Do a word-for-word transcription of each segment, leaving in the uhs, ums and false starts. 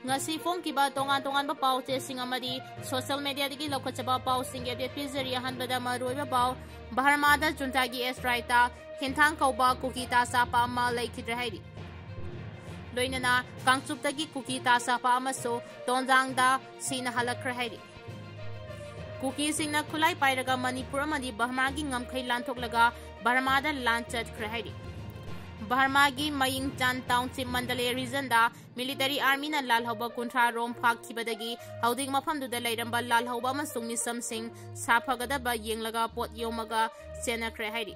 ꯉꯁꯤ ꯐꯣꯡꯈꯤꯕ ꯇꯣꯉꯥꯟ ꯇꯣꯉꯥꯟꯕ ꯄꯥꯎ ꯆꯦꯁꯤꯡ ꯑꯃꯗꯤ social mediaꯗꯒꯤ ꯂꯧꯈꯠꯆꯕ ꯄꯥꯎꯁꯤꯡꯒꯤ update ꯄꯤꯖꯔꯤ꯫ ꯑꯍꯥꯟꯕꯗ ꯃꯔꯨꯑꯣꯏꯕ ꯄꯥꯎ, ꯕꯔꯃꯥꯗ ꯖꯨꯟꯇꯥꯒꯤ airstrikeꯇ ꯍꯤꯟꯊꯥꯡ ꯀꯧꯕ ꯀꯨꯀꯤ ꯇꯥ ꯁꯥꯄ ꯑꯃ ꯂꯩꯈꯤꯗ꯭ꯔꯦ ꯍꯥꯏꯔꯤ꯫ ꯂꯣꯏꯅꯅ ꯀꯥꯡꯆꯨꯞꯇꯒꯤ ꯀꯨꯀꯤ ꯇꯥ ꯁꯥꯄ ꯑꯃꯁꯨ ꯇꯣꯟꯖꯥꯡꯗ ꯁꯤꯅ ꯍꯜꯂꯛꯈ꯭ꯔꯦ ꯍꯥꯏꯔꯤ꯫ ꯀꯨꯀꯤꯁꯤꯡꯅ ꯈꯨꯠꯂꯥꯏ ꯄꯥꯏꯔꯒ ꯃꯅꯤꯄꯨꯔ ꯑꯃꯗꯤ ꯕꯔꯃꯥꯒꯤ ꯉꯝꯈꯩ ꯂꯥꯟꯊꯣꯛꯂꯒ ꯕꯔꯃꯥꯗ ꯂꯥꯟ ꯆꯠꯈ꯭ꯔꯦ ꯍꯥꯏꯔꯤ꯫ ꯕꯔꯃꯥꯒꯤ ꯃꯌꯤꯡꯆꯥꯟ township ꯃꯟꯗꯂꯦ regionꯗ military armyꯅ ꯂꯥꯜꯍꯧꯕ ꯀꯨꯟꯊ꯭ꯔꯥ ꯔꯣꯝ ꯐꯥꯈꯤꯕꯗꯒꯤ ꯍꯧꯖꯤꯛ ꯃꯐꯝꯗꯨꯗ ꯂꯩꯔꯝꯕ ꯂꯥꯜꯍꯧꯕ ꯑꯃꯁꯨꯡ ꯃꯤꯁꯝꯁꯤꯡ ꯁꯥꯐꯒꯗꯕ ꯌꯦꯡꯂꯒ ꯄꯣꯠ ꯌꯣꯝꯃꯒ ꯆꯦꯟꯅꯈ꯭ꯔꯦ ꯍꯥꯏꯔꯤ꯫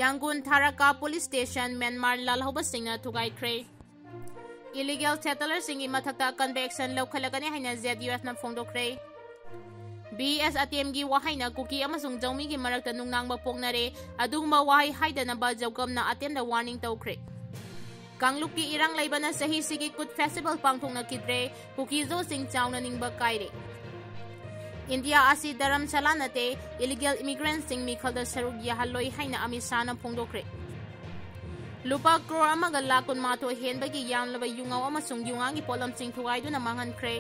ꯌꯥꯡꯒꯨꯟ ꯊꯥꯔꯛꯀꯥ police station ꯃ꯭ꯌꯥꯟꯃꯥꯔ ꯂꯥꯜꯍꯧꯕꯁꯤꯡꯅ ꯊꯨꯒꯥꯏꯈ꯭ꯔꯦ꯫ Illegal settlerꯁꯤꯡꯒꯤ ꯃꯊꯛꯇ ꯀꯟꯕ action ꯂꯧꯈꯠꯂꯒꯅꯤ ꯍꯥꯏꯅ ZUFꯅ ꯐꯣꯡꯗꯣꯛꯈ꯭ꯔꯦ꯫ ꯚꯤ ꯑꯦꯁ ꯑꯇꯦꯝꯒꯤ ꯋꯥꯍꯩꯅ ꯀꯨꯀꯤ ꯑꯃꯁꯨꯡ ꯖꯧꯃꯤꯒꯤ ꯃꯔꯛꯇ ꯅꯨꯡꯅꯥꯡꯕ ꯄꯣꯛꯅꯔꯦ꯫ ꯑꯗꯨꯒꯨꯝꯕ ꯋꯥꯍꯩ ꯍꯥꯏꯗꯅꯕ ꯖꯧꯒꯝꯅ ꯑꯇꯦꯝꯗ warning ꯇꯧꯈ꯭ꯔꯦ꯫ ꯀꯥꯡꯂꯨꯞꯀꯤ ꯏꯔꯥꯡ ꯂꯩꯕꯅ ꯆꯍꯤꯁꯤꯒꯤ ꯀꯨꯠ festival ꯄꯥꯡꯊꯣꯛꯅꯈꯤꯗ꯭ꯔꯦ꯫ ꯀꯨꯀꯤ ꯖꯣꯁꯤꯡ ꯆꯥꯎꯅ ꯅꯤꯡꯕ ꯀꯥꯏꯔꯦ꯫ ꯏꯟꯗꯤꯌꯥ ꯑꯁꯤ ꯙꯔꯝꯁꯥꯂꯥ ꯅꯠꯇꯦ, illegal immigrantꯁꯤꯡ ꯃꯤꯈꯜꯗ ꯁꯔꯨꯛ ꯌꯥꯍꯜꯂꯣꯏ ꯍꯥꯏꯅ ꯑꯃꯤꯠ ꯁꯥꯍꯅ ꯐꯣꯡꯗꯣꯛꯈ꯭ꯔꯦ꯫ ꯂꯨꯄꯥ ꯀ꯭ꯔꯣꯔ ꯑꯃꯒ ꯂꯥꯈ ꯀꯨꯟꯃꯥꯊꯣꯏ ꯍꯦꯟꯕꯒꯤ ꯌꯥꯝꯂꯕ ꯌꯨꯉꯥꯎ ꯑꯃꯁꯨꯡ ꯌꯨꯉꯥꯒꯤ ꯄꯣꯠꯂꯝꯁꯤꯡ ꯊꯨꯒꯥꯏꯗꯨꯅ ꯃꯥꯡꯍꯟꯈ꯭ꯔꯦ꯫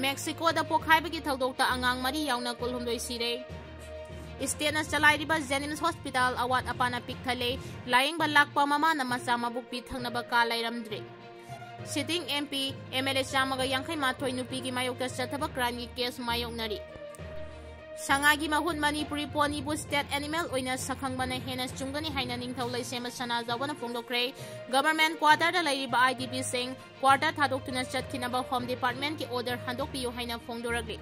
ꯃꯦꯛꯁꯤꯀꯣꯗ ꯄꯣꯛꯈꯥꯏꯕꯒꯤ ꯊꯧꯗꯣꯛꯇ ꯑꯉꯥꯡ ꯃꯔꯤ ꯌꯥꯎꯅ ꯀꯨꯟꯍꯨꯝꯗꯣꯏ ꯁꯤꯔꯦ꯫ Stateꯅ ꯆꯂꯥꯏꯔꯤꯕ JNIMS hospital ꯑꯋꯥꯠ ꯑꯄꯥꯅ ꯄꯤꯛ ꯊꯜꯂꯦ꯫ ꯂꯥꯌꯦꯡꯕ ꯂꯥꯛꯄ ꯃꯃꯥꯅ ꯃꯆꯥ ꯃꯕꯨꯛ ꯄꯤ ꯊꯛꯅꯕ ꯀꯥ ꯂꯩꯔꯝꯗ꯭ꯔꯦ꯫ Sitting MP, MLA ꯆꯥꯝꯃꯒ ꯌꯥꯡꯈꯩ ꯃꯥꯊꯣꯏ ꯅꯨꯄꯤꯒꯤ ꯃꯥꯌꯣꯛꯇ ꯆꯠꯊꯕ crimeꯒꯤ case ꯃꯥꯌꯣꯛꯅꯔꯤ꯫ ꯁꯉꯥꯏꯒꯤ ꯃꯍꯨꯠ ꯃꯅꯤꯄꯨꯔꯤ ponyꯕꯨ state animal ꯑꯣꯏꯅ ꯁꯛꯈꯪꯕꯅ ꯍꯦꯟꯅ ꯆꯨꯝꯒꯅꯤ ꯍꯥꯏꯅ ꯅꯤꯡꯊꯧ ꯂꯩꯁꯦꯝꯕ ꯁꯅꯥꯖꯥꯎꯕꯅ ꯐꯣꯡꯗꯣꯛꯈ꯭ꯔꯦ꯫ Government quarterꯗ ꯂꯩꯔꯤꯕ IDPꯁꯤꯡ quarter ꯊꯥꯗꯣꯛꯇꯨꯅ ꯆꯠꯈꯤꯅꯕ Home Departmentꯀꯤ order ꯍꯟꯗꯣꯛꯄꯤꯌꯨ ꯍꯥꯏꯅ ꯐꯣꯡꯗꯣꯔꯛꯂꯤ꯫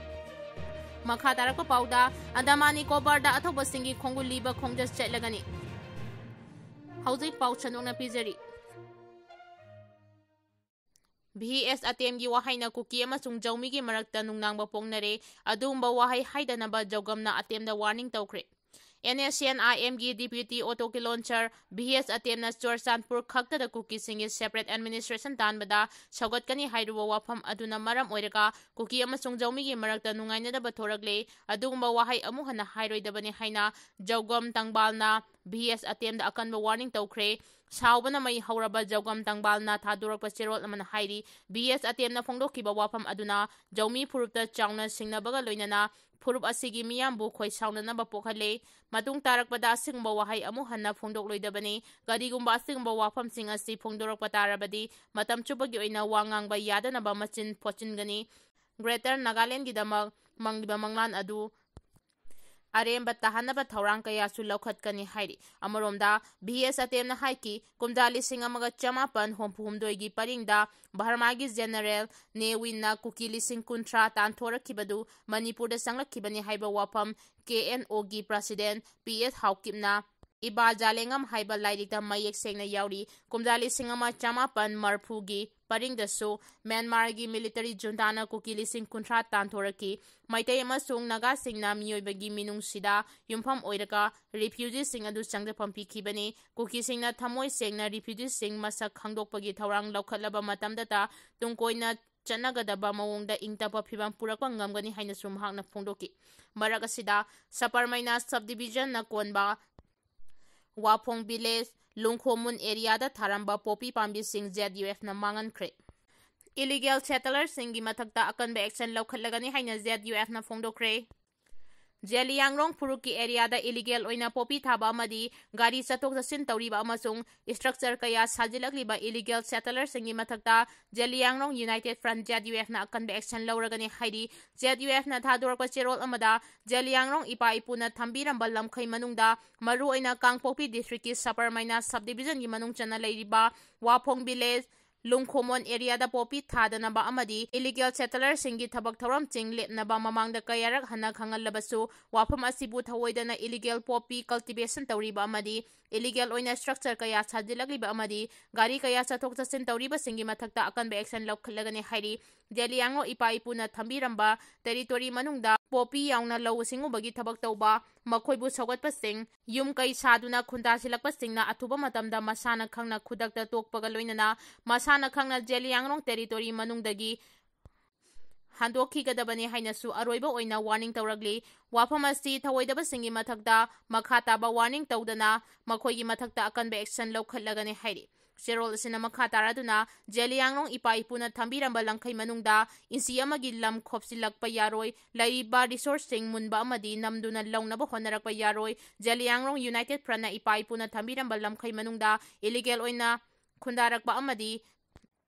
ꯃꯈꯥ ꯇꯥꯔꯛꯄ ꯄꯥꯎꯗ, ꯑꯟꯗꯃꯥꯟ ꯅꯤꯀꯣꯕꯥꯔꯗ ꯑꯊꯧꯕꯁꯤꯡꯒꯤ ꯈꯣꯡꯒꯨꯜ ꯂꯤꯕ ꯈꯣꯡꯆꯠ ꯆꯠꯂꯒꯅꯤ꯫ ꯍꯧꯖꯤꯛ ꯄꯥꯎ ꯁꯟꯗꯣꯛꯅ ꯄꯤꯖꯔꯤ꯫ ꯚꯤ ꯑꯦꯁ ꯑꯇꯦꯝꯒꯤ ꯋꯥꯍꯩꯅ ꯀꯨꯀꯤ ꯑꯃꯁꯨꯡ ꯖꯧꯃꯤꯒꯤ ꯃꯔꯛꯇ ꯅꯨꯡꯅꯥꯡꯕ ꯄꯣꯛꯅꯔꯦ꯫ ꯑꯗꯨꯒꯨꯝꯕ ꯋꯥꯍꯩ ꯍꯥꯏꯗꯅꯕ ꯖꯧꯒꯝꯅ ꯑꯇꯦꯝꯗ warning ꯇꯧꯈ꯭ꯔꯦ꯫ NSCN-IMꯒꯤ deputy ꯑꯣꯇꯣ ꯀꯤꯂꯣꯟꯆꯔ ꯚꯤ ꯑꯦꯁ ꯑꯇꯦꯝꯅ ꯆꯨꯔꯆꯥꯟꯄꯨꯔ ꯈꯛꯇꯗ ꯀꯨꯀꯤꯁꯤꯡꯒꯤ separate administration ꯇꯥꯟꯕꯗ ꯁꯧꯒꯠꯀꯅꯤ ꯍꯥꯏꯔꯨꯕ ꯋꯥꯐꯝ ꯑꯗꯨꯅ ꯃꯔꯝ ꯑꯣꯏꯔꯒ ꯀꯨꯀꯤ ꯑꯃꯁꯨꯡ ꯖꯧꯃꯤꯒꯤ ꯃꯔꯛꯇ ꯅꯨꯡꯉꯥꯏꯅꯗꯕ ꯊꯣꯔꯛꯂꯦ꯫ ꯑꯗꯨꯒꯨꯝꯕ ꯋꯥꯍꯩ ꯑꯃꯨꯛ ꯍꯟꯅ ꯍꯥꯏꯔꯣꯏꯗꯕꯅꯤ ꯍꯥꯏꯅ ꯖꯧꯒꯝ ꯇꯪꯕꯥꯜꯅ ꯚꯤ ꯑꯦꯁ ꯑꯇꯦꯝꯗ ꯑꯀꯟꯕ warning ꯇꯧꯈ꯭ꯔꯦ꯫ ꯁꯥꯎꯕꯅ ꯃꯩ ꯍꯧꯔꯕ ꯖꯧꯒꯝ ꯇꯪꯕꯥꯜꯅ ꯊꯥꯗꯣꯔꯛꯄ ꯆꯦꯔꯣꯜ ꯑꯃꯅ ꯍꯥꯏꯔꯤ, ꯕꯤ ꯑꯦꯁ ꯑꯇꯦꯝꯅ ꯐꯣꯡꯗꯣꯛꯈꯤꯕ ꯋꯥꯐꯝ ꯑꯗꯨꯅ ꯖꯧꯃꯤ ꯐꯨꯔꯨꯞꯇ ꯆꯥꯎꯅ ꯁꯤꯡꯅꯕꯒ ꯂꯣꯏꯅꯅ ꯐꯨꯔꯨꯞ ꯑꯁꯤꯒꯤ ꯃꯤꯌꯥꯝꯕꯨ ꯈꯣꯏ ꯁꯥꯎꯅꯅꯕ ꯄꯣꯛꯍꯜꯂꯦ꯫ ꯃꯇꯨꯡ ꯇꯥꯔꯛꯄꯗ ꯑꯁꯤꯒꯨꯝꯕ ꯋꯥꯍꯩ ꯑꯃꯨꯛ ꯍꯟꯅ ꯐꯣꯡꯗꯣꯛꯂꯣꯏꯗꯕꯅꯤ꯫ ꯀꯔꯤꯒꯨꯝꯕ ꯑꯁꯤꯒꯨꯝꯕ ꯋꯥꯐꯝꯁꯤꯡ ꯑꯁꯤ ꯐꯣꯡꯗꯣꯔꯛꯄ ꯇꯥꯔꯕꯗꯤ ꯃꯇꯝ ꯆꯨꯞꯄꯒꯤ ꯑꯣꯏꯅ ꯋꯥ ꯉꯥꯡꯕ ꯌꯥꯗꯅꯕ ꯃꯆꯤꯟ ꯐꯣꯠꯆꯤꯟꯒꯅꯤ꯫ ꯒ꯭ꯔꯦꯇꯔ ꯅꯥꯒꯥꯂꯦꯟꯒꯤꯗꯃꯛ ꯃꯪꯂꯤꯕ ꯃꯪꯂꯥꯟ ꯑꯗꯨ ꯑꯔꯦꯝꯕ ꯇꯥꯍꯟꯅꯕ ꯊꯧꯔꯥꯡ ꯀꯌꯥꯁꯨ ꯂꯧꯈꯠꯀꯅꯤ ꯍꯥꯏꯔꯤ꯫ ꯑꯃꯔꯣꯝꯗ, ꯚꯤ ꯑꯦꯁ ꯑꯇꯦꯝꯅ ꯍꯥꯏꯈꯤ, ꯀꯨꯝꯖꯥ ꯂꯤꯁꯤꯡ ꯑꯃꯒ ꯆꯃꯥꯄꯟ ꯍꯨꯝꯐꯨ ꯍꯨꯝꯗꯣꯏꯒꯤ ꯄꯔꯤꯡꯗ ꯕꯔꯃꯥꯒꯤ ꯖꯦꯅꯔꯦꯜ ꯅꯦꯋꯤꯟꯅ ꯀꯨꯀꯤ ꯂꯤꯁꯤꯡ ꯀꯨꯟꯊ꯭ꯔꯥ ꯇꯥꯟꯊꯣꯔꯛꯈꯤꯕꯗꯨ ꯃꯅꯤꯄꯨꯔꯗ ꯆꯪꯂꯛꯈꯤꯕꯅꯤ ꯍꯥꯏꯕ ꯋꯥꯐꯝ ꯀꯦ ꯑꯦꯟ ꯑꯣꯒꯤ ꯄ꯭ꯔꯁꯤꯗꯦꯟ ꯄꯤ ꯑꯦꯁ ꯍꯥꯎꯀꯤꯞꯅ ꯏꯕꯥ ꯖꯥꯂꯦꯡꯉꯝ ꯍꯥꯏꯕ ꯂꯥꯏꯔꯤꯛꯇ ꯃꯌꯦꯛ ꯁꯦꯡꯅ ꯌꯥꯎꯔꯤ꯫ ꯀꯨꯝꯖꯥ ꯂꯤꯁꯤꯡ ꯑꯃ ꯆꯃꯥꯄꯟ ꯃꯔꯐꯨꯒꯤ ꯄꯔꯤꯡꯗꯁꯨ ꯃ꯭ꯌꯥꯟꯃꯥꯔꯒꯤ ꯃꯤꯂꯤꯇꯔꯤ ꯖꯨꯟꯇꯥꯅ ꯀꯨꯀꯤ ꯂꯤꯁꯤꯡ ꯀꯨꯟꯊ꯭ꯔꯥ ꯇꯥꯟꯊꯣꯔꯛꯈꯤ꯫ ꯃꯩꯇꯩ ꯑꯃꯁꯨꯡ ꯅꯥꯒꯥꯁꯤꯡꯅ ꯃꯤꯑꯣꯏꯕꯒꯤ ꯃꯤꯅꯨꯡꯁꯤꯗ ꯌꯨꯝꯐꯝ ꯑꯣꯏꯔꯒ ꯔꯤꯐ꯭ꯌꯨꯖꯤꯁꯤꯡ ꯑꯗꯨ ꯆꯪꯖꯐꯝ ꯄꯤꯈꯤꯕꯅꯤ꯫ ꯀꯨꯀꯤꯁꯤꯡꯅ ꯊꯃꯣꯏ ꯁꯦꯡꯅ ꯔꯤꯐ꯭ꯌꯨꯖꯤꯁꯤꯡ ꯃꯁꯛ ꯈꯪꯗꯣꯛꯄꯒꯤ ꯊꯧꯔꯥꯡ ꯂꯧꯈꯠꯂꯕ ꯃꯇꯝꯗꯇ ꯇꯨꯡ ꯀꯣꯏꯅ ꯆꯠꯅꯒꯗꯕ ꯃꯑꯣꯡꯗ ꯏꯪ ꯇꯞꯄ ꯐꯤꯕꯝ ꯄꯨꯔꯛꯄ ꯉꯝꯒꯅꯤ ꯍꯥꯏꯅꯁꯨ ꯃꯍꯥꯛꯅ ꯐꯣꯡꯗꯣꯛꯈꯤ꯫ ꯃꯔꯛ ꯑꯁꯤꯗ, ꯁꯄꯔꯃꯩꯅ ꯁꯕ ꯗꯤꯕꯤꯖꯟꯅ ꯀꯣꯟꯕ ꯋꯥꯐꯣꯡ ꯚꯤꯂꯦꯖ, ꯂꯨꯡꯈꯣꯃꯨꯟ ꯑꯦꯔꯤꯌꯥꯗ ꯊꯥꯔꯝꯕ ꯄꯣꯄꯤ ꯄꯥꯝꯕꯤꯁꯤꯡ ꯖꯦꯗ ꯌꯨ ꯑꯦꯐꯅ ꯃꯥꯡꯍꯟꯈ꯭ꯔꯦ꯫ ꯏꯂꯤꯒꯦꯜ ꯁꯦꯇꯂꯔꯁꯤꯡꯒꯤ ꯃꯊꯛꯇ ꯑꯀꯟꯕ ꯑꯦꯛꯁꯟ ꯂꯧꯈꯠꯂꯒꯅꯤ ꯍꯥꯏꯅ ꯖꯦꯗ ꯌꯨ ꯑꯦꯐꯅ ꯐꯣꯡꯗꯣꯛꯈ꯭ꯔꯦ꯫ ꯖꯦꯂꯤꯌꯥꯡꯔꯣꯡ ꯐꯨꯔꯨꯞꯀꯤ ꯑꯦꯔꯤꯌꯥꯗ ꯏꯂꯤꯒꯦꯜ ꯑꯣꯏꯅ ꯄꯣꯄꯤ ꯊꯥꯕ ꯑꯃꯗꯤ ꯒꯥꯔꯤ ꯆꯠꯊꯣꯛ ꯆꯠꯁꯤꯟ ꯇꯧꯔꯤꯕ ꯑꯃꯁꯨꯡ ꯏꯁꯇ꯭ꯔꯛꯆꯔ ꯀꯌꯥ ꯁꯥꯖꯤꯜꯂꯛꯂꯤꯕ ꯏꯂꯤꯒꯦꯜ ꯁꯦꯇꯂꯔꯁꯤꯡꯒꯤ ꯃꯊꯛꯇ Zeliangrong United front, Z U ꯑꯦꯐꯅ ꯑꯀꯟꯕ ꯑꯦꯛꯁꯟ ꯂꯧꯔꯒꯅꯤ ꯍꯥꯏꯔꯤ꯫ ꯖꯦꯗ ꯌꯨ ꯑꯦꯐꯅ ꯊꯥꯗꯣꯔꯛꯄ ꯆꯦꯔꯣꯜ ꯑꯃꯗ ꯖꯦꯂꯤꯌꯥꯡꯔꯣꯡ ꯏꯄꯥ ꯏꯄꯨꯅ ꯊꯝꯕꯤꯔꯝꯕ ꯂꯝꯈꯩ ꯃꯅꯨꯡꯗ ꯃꯔꯨꯑꯣꯏꯅ ꯀꯥꯡꯄꯣꯛꯄꯤ ꯗꯤꯁꯇ꯭ꯔꯤꯛꯀꯤ ꯁꯄꯔꯃꯩꯅ ꯁꯕ ꯗꯤꯕꯤꯖꯟꯒꯤ ꯃꯅꯨꯡ ꯆꯟꯅ ꯂꯩꯔꯤꯕ ꯋꯥꯐꯣꯡ ꯚꯤꯂꯦꯖ, ꯂꯨꯡꯈꯣꯃꯣꯟ ꯑꯦꯔꯤꯌꯥꯗ ꯄꯣꯄꯤ ꯊꯥꯗꯅꯕ ꯑꯃꯗꯤ ꯏꯂꯤꯒꯦꯜ ꯁꯦꯇꯂꯔꯁꯤꯡꯒꯤ ꯊꯕꯛ ꯊꯧꯔꯝꯁꯤꯡ ꯂꯦꯞꯅꯕ ꯃꯃꯥꯡꯗ ꯀꯌꯥꯔꯛ ꯍꯟꯅ ꯈꯪꯍꯜꯂꯕꯁꯨ, ꯋꯥꯐꯝ ꯑꯁꯤꯕꯨ ꯊꯧꯑꯣꯏꯗꯅ ꯏꯂꯤꯒꯦꯜ ꯄꯣꯄꯤ ꯀꯜꯇꯤꯚꯦꯁꯟ ꯇꯧꯔꯤꯕ ꯑꯃꯗꯤ ꯏꯂꯤꯒꯦꯜ ꯑꯣꯏꯅ ꯏꯁꯇ꯭ꯔꯛꯆꯔ ꯀꯌꯥ ꯁꯥꯖꯤꯜꯂꯛꯂꯤꯕ ꯑꯃꯗꯤ ꯒꯥꯔꯤ ꯀꯌꯥ ꯆꯠꯊꯣꯛ ꯆꯠꯁꯤꯟ ꯇꯧꯔꯤꯕꯁꯤꯡꯒꯤ ꯃꯊꯛꯇ ꯑꯀꯟꯕ ꯑꯦꯛꯁꯟ ꯂꯧꯈꯠꯂꯒꯅꯤ ꯍꯥꯏꯔꯤ꯫ ꯖꯦꯂꯤꯌꯥꯡꯔꯣꯡ ꯏꯄꯥ ꯏꯄꯨꯅ ꯊꯝꯕꯤꯔꯝꯕ ꯇꯦꯔꯤꯇꯣꯔꯤ ꯃꯅꯨꯡꯗ ꯄꯣꯄꯤ ꯌꯥꯎꯅ ꯂꯧꯎ ꯁꯤꯡꯎꯕꯒꯤ ꯊꯕꯛ ꯇꯧꯕ, ꯃꯈꯣꯏꯕꯨ ꯁꯧꯒꯠꯄꯁꯤꯡ, ꯌꯨꯝ ꯀꯩ ꯁꯥꯗꯨꯅ ꯈꯨꯟꯗꯥꯁꯤꯜꯂꯛꯄꯁꯤꯡꯅ ꯑꯊꯨꯕ ꯃꯇꯝꯗ ꯃꯁꯥꯅ ꯈꯪꯅ ꯈꯨꯗꯛꯇ ꯇꯣꯛꯄꯒ ꯂꯣꯏꯅꯅ ꯃꯁꯥꯅ ꯈꯪꯅ ꯖꯦꯂꯤꯌꯥꯡꯔꯣꯡ ꯇꯦꯔꯤꯇꯣꯔꯤ ꯃꯅꯨꯡꯗꯒꯤ ꯍꯟꯗꯣꯛꯈꯤꯒꯗꯕꯅꯤ ꯍꯥꯏꯅꯁꯨ ꯑꯔꯣꯏꯕ ꯑꯣꯏꯅ warning ꯇꯧꯔꯛꯂꯤ꯫ ꯋꯥꯐꯝ ꯑꯁꯤ ꯊꯧꯑꯣꯏꯗꯕꯁꯤꯡꯒꯤ ꯃꯊꯛꯇ ꯃꯈꯥ ꯇꯥꯕ warning ꯇꯧꯗꯅ ꯃꯈꯣꯏꯒꯤ ꯃꯊꯛꯇ ꯑꯀꯟꯕ action ꯂꯧꯈꯠꯂꯒꯅꯤ ꯍꯥꯏꯔꯤ꯫ ꯆꯦꯔꯣꯜ ꯑꯁꯤꯅ ꯃꯈꯥ ꯇꯥꯔꯗꯨꯅ ꯖꯦꯂꯤꯌꯥꯡꯔꯣꯡ ꯏꯄꯥ ꯏꯄꯨꯅ ꯊꯝꯕꯤꯔꯝꯕ ꯂꯝꯈꯩ ꯃꯅꯨꯡꯗ ꯏꯟꯆꯤ ꯑꯃꯒꯤ ꯂꯝ ꯈꯣꯞꯆꯤꯜꯂꯛꯄ ꯌꯥꯔꯣꯏ, ꯂꯩꯔꯤꯕ resource ꯁꯤꯡ ꯃꯨꯟꯕ ꯑꯃꯗꯤ ꯅꯝꯗꯨꯅ ꯂꯧꯅꯕ ꯍꯣꯠꯅꯔꯛꯄ ꯌꯥꯔꯣꯏ꯫ ꯖꯦꯂꯤꯌꯥꯡꯔꯣꯡ United Front ꯅ ꯏꯄꯥ ꯏꯄꯨꯅ ꯊꯝꯕꯤꯔꯝꯕ ꯂꯝꯈꯩ ꯃꯅꯨꯡꯗ illegal ꯑꯣꯏꯅ ꯈꯨꯟꯗꯥꯔꯛꯄ ꯑꯃꯗꯤ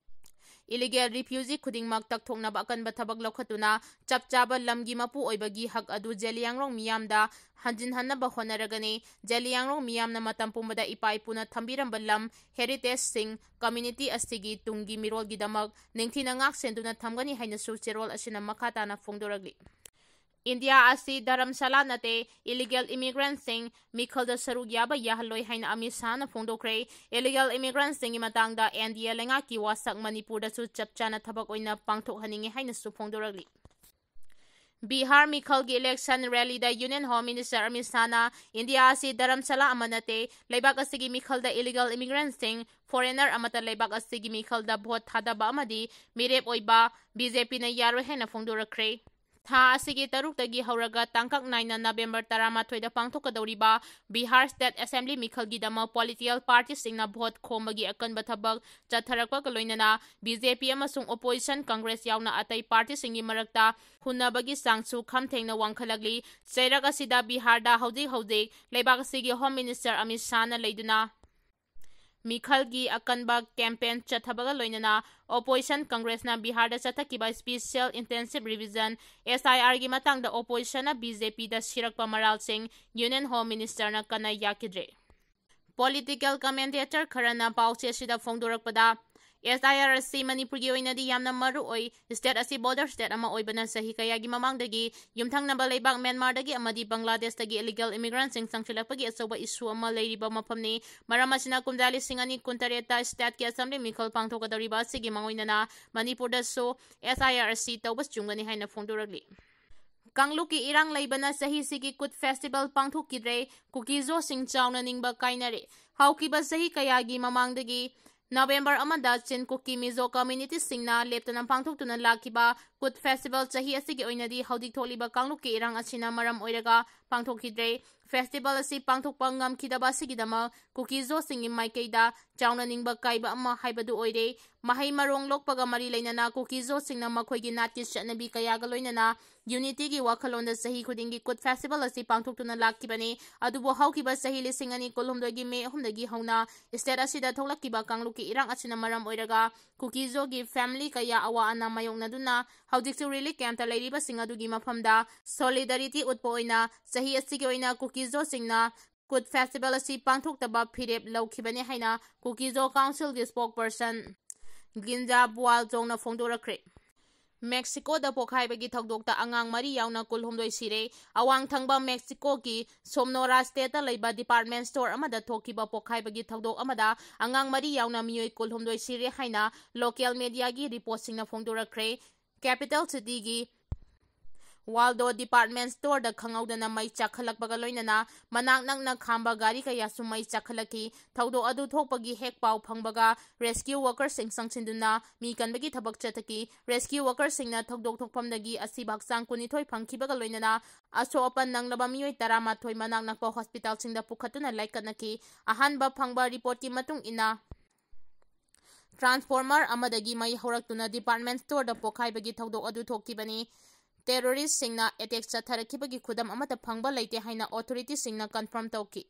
illegal refugee ꯈꯨꯗꯤꯡꯃꯛ ꯇꯛꯊꯣꯛꯅꯕ ꯑꯀꯟꯕ ꯊꯕꯛ ꯂꯧꯈꯠꯇꯨꯅ ꯆꯞ ꯆꯥꯕ ꯂꯝꯒꯤ ꯃꯄꯨ ꯑꯣꯏꯕꯒꯤ ꯍꯛ ꯑꯗꯨ ꯖꯦꯂꯤꯌꯥꯡꯔꯣꯡ ꯃꯤꯌꯥꯝꯗ ꯍꯟꯖꯤꯟꯍꯟꯅꯕ ꯍꯣꯠꯅꯔꯒꯅꯤ꯫ ꯖꯦꯂꯤꯌꯥꯡꯔꯣꯡ ꯃꯤꯌꯥꯝꯅ ꯃꯇꯝ ꯄꯨꯝꯕꯗ ꯏꯄꯥ ꯏꯄꯨꯅ ꯊꯝꯕꯤꯔꯝꯕ ꯂꯝ heritage ꯁꯤꯡ community ꯑꯁꯤꯒꯤ ꯇꯨꯡꯒꯤ ꯃꯤꯔꯣꯜꯒꯤꯗꯃꯛ ꯅꯤꯡꯊꯤꯅ ꯉꯥꯛ ꯁꯦꯟꯗꯨꯅ ꯊꯝꯒꯅꯤ ꯍꯥꯏꯅꯁꯨ ꯆꯦꯔꯣꯜ ꯑꯁꯤꯅ ꯃꯈꯥ ꯇꯥꯅ ꯐꯣꯡꯗꯣꯔꯛꯂꯤ꯫ ꯏꯟꯗꯤꯌꯥ ꯑꯁꯤ ꯙꯔꯝꯁꯥꯂꯥ ꯅꯠꯇꯦ, illegal immigrant ꯁꯤꯡ ꯃꯤꯈꯜꯗ ꯁꯔꯨꯛ ꯌꯥꯕ ꯌꯥꯍꯜꯂꯣꯏ ꯍꯥꯏꯅ ꯑꯃꯤꯠ ꯁꯥꯍꯅ ꯐꯣꯡꯗꯣꯛꯈ꯭ꯔꯦ꯫ Illegal immigrant ꯁꯤꯡꯒꯤ ꯃꯇꯥꯡꯗ N D A ꯂꯩꯉꯥꯛꯀꯤ ꯋꯥꯁꯛ ꯃꯅꯤꯄꯨꯔꯗꯁꯨ ꯆꯞ ꯆꯥꯅ ꯊꯕꯛ ꯑꯣꯏꯅ ꯄꯥꯡꯊꯣꯛꯍꯟꯅꯤꯡꯉꯤ ꯍꯥꯏꯅꯁꯨ ꯐꯣꯡꯗꯣꯔꯛꯂꯤ꯫ ꯕꯤꯍꯥꯔ ꯃꯤꯈꯜꯒꯤ election rally ꯗ Union Home Minister ꯑꯃꯤꯠ ꯁꯥꯍꯅ ꯏꯟꯗꯤꯌꯥ ꯑꯁꯤ ꯙꯔꯝꯁꯥꯂꯥ ꯑꯃ ꯅꯠꯇꯦ, ꯂꯩꯕꯥꯛ ꯑꯁꯤꯒꯤ ꯃꯤꯈꯜꯗ illegal immigrant ꯁꯤꯡ, foreigner ꯑꯃꯠꯇ ꯂꯩꯕꯥꯛ ꯑꯁꯤꯒꯤ ꯃꯤꯈꯜꯗ vote ꯊꯥꯗꯕ ꯑꯃꯗꯤ ꯃꯤꯔꯦꯞ ꯑꯣꯏꯕ B J P ꯅ ꯌꯥꯔꯣꯏ ꯍꯥꯏꯅ ꯐꯣꯡꯗꯣꯔꯛꯈ꯭ꯔꯦ꯫ ꯊꯥ ꯑꯁꯤꯒꯤ ꯇꯔꯨꯛꯇꯒꯤ ꯍꯧꯔꯒ ꯇꯥꯡꯀꯛ ꯅꯥꯏꯅ November ꯇꯔꯥꯃꯥꯊꯣꯏꯗ ꯄꯥꯡꯊꯣꯛꯀꯗꯧꯔꯤꯕ Bihar State Assembly ꯃꯤꯈꯜꯒꯤꯗꯃꯛ political party ꯁꯤꯡꯅ vote ꯈꯣꯝꯕꯒꯤ ꯑꯀꯟꯕ ꯊꯕꯛ ꯆꯠꯊꯔꯛꯄꯒ ꯂꯣꯏꯅꯅ B J P ꯑꯃꯁꯨꯡ opposition Congress ꯌꯥꯎꯅ ꯑꯇꯩ party ꯁꯤꯡꯒꯤ ꯃꯔꯛꯇ ꯍꯨꯟꯅꯕꯒꯤ ꯆꯥꯡꯁꯨ ꯈꯝ ꯊꯦꯡꯅ ꯋꯥꯡꯈꯠꯂꯛꯂꯤ꯫ ꯆꯩꯔꯛ ꯑꯁꯤꯗ ꯕꯤꯍꯥꯔꯗ ꯍꯧꯖꯤꯛ ꯍꯧꯖꯤꯛ ꯂꯩꯕꯥꯛ ꯑꯁꯤꯒꯤ Home Minister ꯑꯃꯤꯠ ꯁꯥꯍꯅ ꯂꯩꯗꯨꯅ ꯃꯤꯈꯜꯒꯤ ꯑꯀꯟꯕ campaign ꯆꯠꯊꯕꯒ ꯂꯣꯏꯅꯅ opposition Congress ꯅ ꯕꯤꯍꯥꯔꯗ ꯆꯠꯊꯈꯤꯕ Special Intensive Revision, S I R ꯒꯤ ꯃꯇꯥꯡꯗ opposition ꯅ B J P ꯗ ꯁꯤꯔꯛꯄ ꯃꯔꯥꯜꯁꯤꯡ Union Home Minister ꯅ ꯀꯟꯅ ꯌꯥꯈꯤꯗ꯭ꯔꯦ꯫ Political commentator ꯈꯔꯅ ꯄꯥꯎꯆꯦ ꯑꯁꯤꯗ ꯐꯣꯡꯗꯣꯔꯛꯄꯗ, S I R ꯑꯁꯤ ꯃꯅꯤꯄꯨꯔꯒꯤ ꯑꯣꯏꯅꯗꯤ ꯌꯥꯝꯅ ꯃꯔꯨ ꯑꯣꯏ꯫ State ꯑꯁꯤ border state ꯑꯃ ꯑꯣꯏꯕꯅ ꯆꯍꯤ ꯀꯌꯥꯒꯤ ꯃꯃꯥꯡꯗꯒꯤ ꯌꯨꯝꯊꯪꯅꯕ ꯂꯩꯕꯥꯛ ꯃ꯭ꯌꯥꯟꯃꯥꯔꯗꯒꯤ ꯑꯃꯗꯤ ꯕꯪꯒ꯭ꯂꯥꯗꯦꯁꯇꯒꯤ illegal immigrant ꯁꯤꯡ ꯆꯪꯁꯤꯜꯂꯛꯄꯒꯤ ꯑꯆꯧꯕ issue ꯑꯃ ꯂꯩꯔꯤꯕ ꯃꯐꯝꯅꯤ꯫ ꯃꯔꯝ ꯑꯁꯤꯅ ꯀꯨꯝꯖꯥ ꯂꯤꯁꯤꯡ ꯑꯅꯤ ꯀꯨꯟꯇꯔꯦꯠꯇ state ꯀꯤ assembly ꯃꯤꯈꯜ ꯄꯥꯡꯊꯣꯛꯀꯗꯧꯔꯤꯕ ꯑꯁꯤꯒꯤ ꯃꯥꯡꯑꯣꯏꯅꯅ ꯃꯅꯤꯄꯨꯔꯗꯁꯨ S I R ꯑꯁꯤ ꯇꯧꯕ ꯆꯨꯝꯒꯅꯤ ꯍꯥꯏꯅ ꯐꯣꯡꯗꯣꯔꯛꯂꯤ꯫ ꯀꯥꯡꯂꯨꯞꯀꯤ ꯏꯔꯥꯡ ꯂꯩꯕꯅ ꯆꯍꯤꯁꯤꯒꯤ ꯀꯨꯠ festival ꯄꯥꯡꯊꯣꯛꯈꯤꯗ꯭ꯔꯦ꯫ ꯀꯨꯀꯤꯖꯣꯁꯤꯡ ꯆꯥꯎꯅ ꯅꯤꯡꯕ ꯀꯥꯏꯅꯔꯦ꯫ ꯍꯧꯈꯤꯕ ꯆꯍꯤ ꯀꯌꯥꯒꯤ ꯃꯃꯥꯡꯗꯒꯤ November ꯑꯃꯗ ꯆꯤꯟ ꯀꯨꯀꯤ ꯃꯤꯖꯣ community ꯁꯤꯡꯅ ꯂꯦꯞꯇꯅ ꯄꯥꯡꯊꯣꯛꯇꯨꯅ ꯂꯥꯛꯈꯤꯕ ꯀꯨꯠ ꯐꯦꯁꯇꯤꯚꯦꯜ ꯆꯍꯤ ꯑꯁꯤꯒꯤ ꯑꯣꯏꯅꯗꯤ ꯍꯧꯖꯤꯛ ꯊꯣꯛꯂꯤꯕ ꯀꯥꯡꯂꯨꯞꯀꯤ ꯏꯔꯥꯡ ꯑꯁꯤꯅ ꯃꯔꯝ ꯑꯣꯏꯔꯒ ꯄꯥꯡꯊꯣꯛꯈꯤꯗ꯭ꯔꯦ꯫ ꯐꯦꯁꯇꯤꯚꯦꯜ ꯑꯁꯤ ꯄꯥꯡꯊꯣꯛꯄ ꯉꯝꯈꯤꯗꯕ ꯑꯁꯤꯒꯤꯗꯃꯛ ꯀꯨꯀꯤꯖꯣꯁꯤꯡꯒꯤ ꯃꯥꯏꯀꯩꯗ ꯆꯥꯎꯅ ꯅꯤꯡꯕ ꯀꯥꯏꯕ ꯑꯃ ꯍꯥꯏꯕꯗꯨ ꯑꯣꯏꯔꯦ꯫ ꯃꯍꯩ ꯃꯔꯣꯡ ꯂꯣꯛꯄꯒ ꯃꯔꯤ ꯂꯩꯅꯅ ꯀꯨꯀꯤꯖꯣꯁꯤꯡꯅ ꯃꯈꯣꯏꯒꯤ ꯅꯥꯠꯀꯤ ꯆꯠꯅꯕꯤ ꯀꯌꯥꯒ ꯂꯣꯏꯅꯅ ꯌꯨꯅꯤꯇꯤꯒꯤ ꯋꯥꯈꯜꯂꯣꯟꯗ ꯆꯍꯤ ꯈꯨꯗꯤꯡꯒꯤ ꯀꯨꯠ ꯐꯦꯁꯇꯤꯚꯦꯜ ꯑꯁꯤ ꯄꯥꯡꯊꯣꯛꯇꯨꯅ ꯂꯥꯛꯈꯤꯕꯅꯤ꯫ ꯑꯗꯨꯕꯨ ꯍꯧꯈꯤꯕ ꯆꯍꯤ ꯂꯤꯁꯤꯡ ꯑꯅꯤ ꯀꯨꯟꯍꯨꯝꯗꯣꯏꯒꯤ ꯃꯦ ꯑꯍꯨꯝꯗꯒꯤ ꯍꯧꯅ ꯁ꯭ꯇꯦꯠ ꯑꯁꯤꯗ ꯊꯣꯛꯂꯛꯈꯤꯕ ꯀꯥꯡꯂꯨꯞꯀꯤ ꯏꯔꯥꯡ ꯑꯁꯤꯅ ꯃꯔꯝ ꯑꯣꯏꯔꯒ ꯀꯨꯀꯤꯖꯣꯒꯤ ꯐꯦꯃꯤꯂꯤ ꯀꯌꯥ ꯑꯋꯥ ꯑꯅꯥ ꯃꯥꯌꯣꯛꯅꯗꯨꯅ ꯍꯧꯖꯤꯛꯁꯨ ꯔꯤꯂꯤꯐ ꯀꯦꯝꯞꯇ ꯂꯩꯔꯤꯕꯁꯤꯡ ꯑꯗꯨꯒꯤ ꯃꯐꯝꯗ ꯁꯣꯂꯤꯗꯥꯔꯤꯇꯤ ꯎꯠꯄ ꯑꯣꯏꯅ ꯆꯍꯤ ꯑꯁꯤꯒꯤ ꯑꯣꯏꯅ ꯀꯨꯀꯤꯖꯣꯁꯤꯡꯅ ꯀꯨꯠ ꯐꯦꯁꯇꯤꯚꯦꯜ ꯑꯁꯤ ꯄꯥꯡꯊꯣꯛꯇꯕ ꯐꯤꯔꯦꯞ ꯂꯧꯈꯤꯕꯅꯤ ꯍꯥꯏꯅ ꯀꯨꯀꯤꯖꯣ ꯀꯥꯎꯟꯁꯤꯜꯒꯤ ꯁ꯭ꯄꯣꯛꯄꯔꯁꯟ ꯒꯤꯟꯖꯥ ꯕꯨꯋꯥꯜꯖꯣꯡꯅ ꯐꯣꯡꯗꯣꯔꯛꯈ꯭ꯔꯦ꯫ ꯃꯦꯛꯁꯤꯀꯣꯗ ꯄꯣꯈꯥꯏꯕꯒꯤ ꯊꯧꯗꯣꯛꯇ ꯑꯉꯥꯡ ꯃꯔꯤ ꯌꯥꯎꯅ ꯀꯨꯟꯍꯨꯝꯗꯣꯏ ꯁꯤꯔꯦ꯫ ꯑꯋꯥꯡ ꯊꯪꯕ ꯃꯦꯛꯁꯤꯀꯣꯒꯤ ꯁꯣꯝꯅꯣꯔꯥ ꯁ꯭ꯇꯦꯠꯇ ꯂꯩꯕ ꯗꯤꯄꯥꯔꯠꯃꯦꯟ ꯁ꯭ꯇꯣꯔ ꯑꯃꯗ ꯊꯣꯛꯈꯤꯕ ꯄꯣꯈꯥꯏꯕꯒꯤ ꯊꯧꯗꯣꯛ ꯑꯃꯗ ꯑꯉꯥꯡ ꯃꯔꯤ ꯌꯥꯎꯅ ꯃꯤꯑꯣꯏ ꯀꯨꯟꯍꯨꯝꯗꯣꯏ ꯁꯤꯔꯦ ꯍꯥꯏꯅ ꯂꯣꯀꯦꯜ ꯃꯦꯗꯤꯌꯥꯒꯤ ꯔꯤꯄꯣꯔꯠꯁꯤꯡꯅ ꯐꯣꯡꯗꯣꯔꯛꯈ꯭ꯔꯦ꯫ ꯀꯦꯄꯤꯇꯦꯜ ꯁꯤꯇꯤꯒꯤ ꯋꯥꯜꯗꯣ ꯗꯤꯄꯥꯔꯠꯃꯦꯟ ꯁ꯭ꯇꯣꯔꯗ ꯈꯪꯍꯧꯗꯅ ꯃꯩ ꯆꯥꯛꯈꯠꯂꯛꯄꯒ ꯂꯣꯏꯅꯅ ꯃꯅꯥꯛ ꯅꯛꯅ ꯈꯥꯝꯕ ꯒꯥꯔꯤ ꯀꯌꯥꯁꯨ ꯃꯩ ꯆꯥꯛꯈꯠꯂꯛꯈꯤ꯫ ꯊꯧꯗꯣꯛ ꯑꯗꯨ ꯊꯣꯛꯄꯒꯤ ꯍꯦꯛ ꯄꯥꯎ ꯐꯪꯕꯒ ꯔꯦꯁꯀ꯭ꯌꯨ ꯋꯥꯔꯀꯔꯁꯤꯡ ꯆꯪꯁꯤꯟꯗꯨꯅ ꯃꯤ ꯀꯟꯕꯒꯤ ꯊꯕꯛ ꯆꯠꯊꯈꯤ꯫ ꯔꯦꯁꯀ꯭ꯌꯨ ꯋꯥꯔꯀꯔꯁꯤꯡꯅ ꯊꯧꯗꯣꯛ ꯊꯣꯛꯐꯝꯗꯒꯤ ꯑꯁꯤꯕ ꯍꯛꯆꯥꯡ ꯀꯨꯟꯅꯤꯊꯣꯏ ꯐꯪꯈꯤꯕꯒ ꯂꯣꯏꯅꯅ ꯑꯁꯣꯛ ꯑꯄꯟ ꯅꯪꯂꯕ ꯃꯤꯑꯣꯏ ꯇꯔꯥꯃꯥꯊꯣꯏ ꯃꯅꯥꯛ ꯅꯛꯄ ꯍꯣꯁꯄꯤꯇꯥꯜꯁꯤꯡꯗ ꯄꯨꯈꯠꯇꯨꯅ ꯂꯥꯏꯀꯠꯅꯈꯤ꯫ ꯑꯍꯥꯟꯕ ꯐꯪꯕ ꯔꯤꯄꯣꯔꯠꯀꯤ ꯃꯇꯨꯡ ꯏꯟꯅ, ꯇ꯭ꯔꯥꯟꯁꯐꯣꯔꯃꯔ ꯑꯃꯗꯒꯤ ꯃꯩ ꯍꯧꯔꯛꯇꯨꯅ ꯗꯤꯄꯥꯔꯠꯃꯦꯟ ꯁ꯭ꯇꯣꯔꯗ ꯄꯣꯈꯥꯏꯕꯒꯤ ꯊꯧꯗꯣꯛ ꯑꯗꯨ ꯊꯣꯛꯈꯤꯕꯅꯤ꯫ ꯇꯦꯔꯣꯔꯤꯁꯁꯤꯡꯅ ꯑꯦꯇꯦꯛ ꯆꯠꯊꯔꯛꯈꯤꯕꯒꯤ ꯈꯨꯗꯝ ꯑꯃꯠꯇ ꯐꯪꯕ ꯂꯩꯇꯦ ꯍꯥꯏꯅ ꯑꯣꯊꯣꯔꯤꯇꯤꯁꯤꯡꯅ ꯀꯟꯐꯥꯔꯝ ꯇꯧꯈꯤ꯫